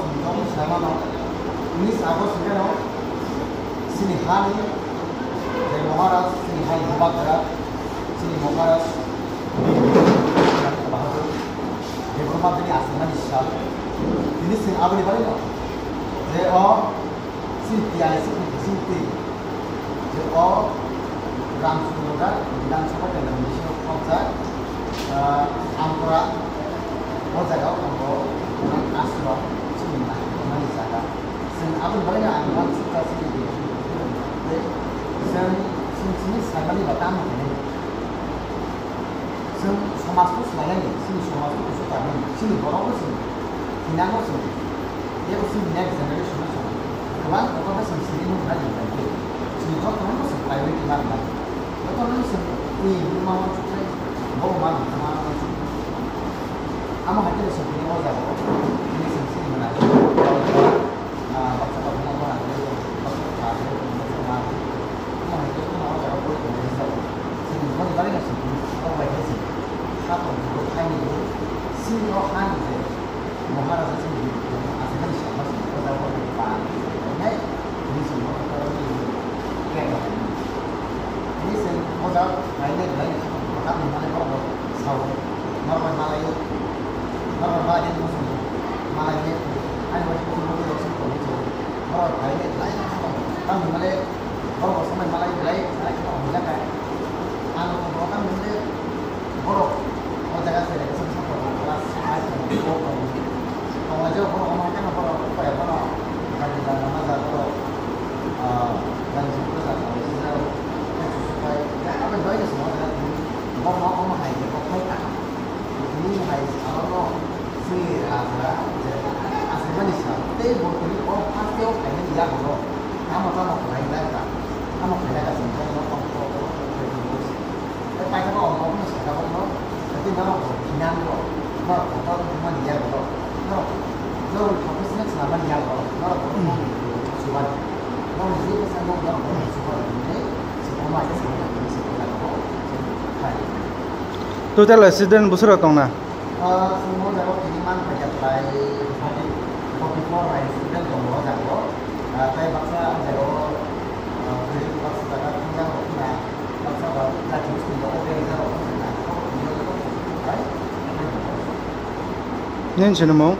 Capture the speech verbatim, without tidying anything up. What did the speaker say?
Joto saimano, English ago singeno, chini hani, je Maharaj, chini hai Bubagra, chini Maharaj, Bahadur, Debbarma bini aswkmani sal. Tini chwng aboni bagwino, je o chini T I C ni bisingtwi, je o Ram Sudra Bidhan Sabha Kendra ni bisingo khobjak, ah, Amkora, o jaga o tongo Bubagra ashram, chini naikolmani jaga. Chwng aboni bagwino ang uansukha chini, chwng, chwng chini saimani ba tamo hinwi. Chwng somaj no swlainani, chini somaj no kuchuk khainani, chini borok no chwng thinango chwng, tei chini next generation no chwng kwbang kotor khe chwng siri nung nai nung nai. Chini joto no chwng priority ma rwnai. Joto no chwng twi hinwi ma uansuknai, bo ma nung ma uansuknai. Amo hai khe chwng tini o jaga o tini chwng chini mwnai. Ah, baksa baksa no bohrang rwui tong, baksa baksa rwui tong, baksa ma rwui tong. Omo hai khe no o jaga o tong rwui tong. Chini boni bagwi no chini kok bai khe chini ha tong rwui thaini rwui chini o ha ni je Maharaja chini aswk mani sal ma chini o jaga o ba nai chini chini o jaga o chini kaya ba. Tini chini o jaga o nai nai nai chini o jaga o nai borok bo sao norok bai malai o. Norok bai malai o chini malai o ani bai chini o jaga o chini tong rwui tong. Borok bai le lai kha tong. Tamo hwnmale borok bo swmai malai belai belai khe tong hwnjak kha. Ang bo tamo hwnmale borok o jaga se rega se sa tong class five tong four tong. Tong lai jao borok omo khe borok kaya bono gari jana ma ja borok, ah, gari jana ja tong sijak khe susupai. Aboni bagwi se omo jaga tini borok omo hai khe borok phai kha. Tini hai salo no chini raja je aswkmani sal tei bo tini o haste o phainani yago no tamo tamo khlai lai kha, tamo khlai lai kha chwng joto no tamo tamo tamo khlai tong bo se. Tei paithago ang bo no sakha bo no, tei norok bo thinang bo, norok bo tamo wngmani yago no, norok, norok professional swnamani yago no, norok bo no chuban, norok je bwsa no norok bo no chuban hinwi se bo ma se sakha hinwi se bo jaga bo khai. Total student bwswk rok tongna? Ah, chwng o jaga o tini man kha khe prai forty, forty four hai student tongo o jaga o. Ah, tei baksa o jaga o, ah, bwrwi baksa jaga thangja rok wngkha, baksa ba jati bwskango o bag rok wngkha, abo tini o jaga o tini phai. Nini sinimung?